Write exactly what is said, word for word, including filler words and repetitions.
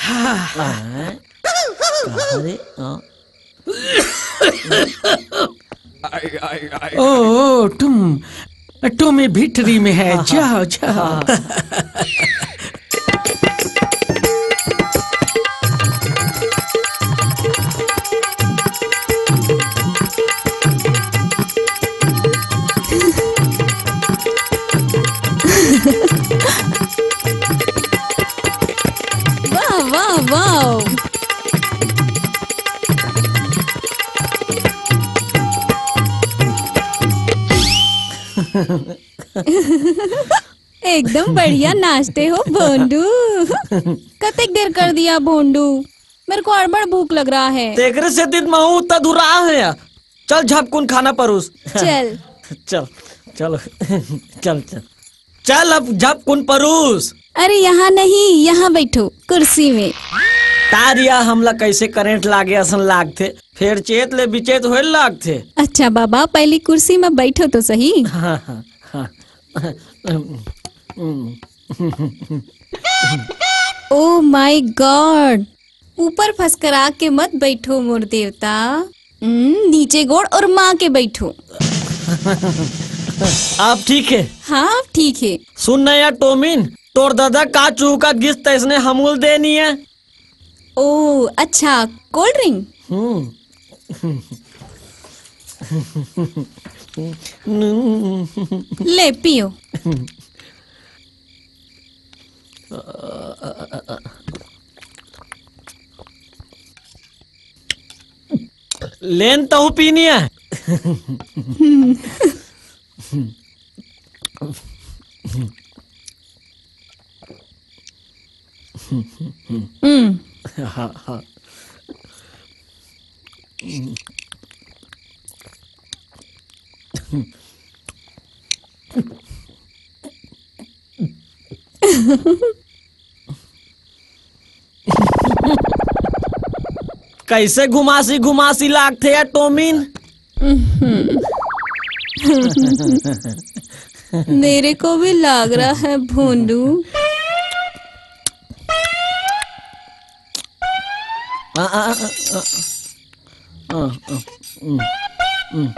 हाँ। कहाँ रे? हाँ। ओ, ओ, टुम, टुमी भितरी में है, जाओ, जाओ। वाह, वाह, वाह। एकदम बढ़िया नाचते हो भोंडू। कतेक देर कर दिया भोंडू, मेरे को अड़बड़ भूख लग रहा है। तेकरे सेती त महू उतना धुरा है। चल झपकुन खाना परूस। चल। चल, चल, चल, चल। चल अब झपकुन परूस। अरे यहाँ नहीं, यहाँ बैठो कुर्सी में। तारिया हमला कैसे करंट लागे असन लागथे, फेर चेत ले बिचेत होए लागथे। अच्छा बाबा, पहली कुर्सी में बैठो तो सही। हाँ, हाँ, हाँ। Oh my God, ऊपर फसकरा के मत बैठो मोर देवता। हम्म, नीचे गोड़ और माँ के बैठो। आप ठीक है? हाँ, आप ठीक है। सुन ना यार टोमिन, तोर दादा का चूका गिस तैसने हमूल देनी है। ओ अच्छा, कोल्ड ड्रिंक। हम्म। ले पियो। लेन तहु पीनी है। हम्म। हाँ, हाँ। कैसे घुमासी घुमासी लागथे यार टोमिन। मेरे को भी लाग रहा है भोंडू। आ, आ, आ, आ, आ, आ, हम्म, हम्म।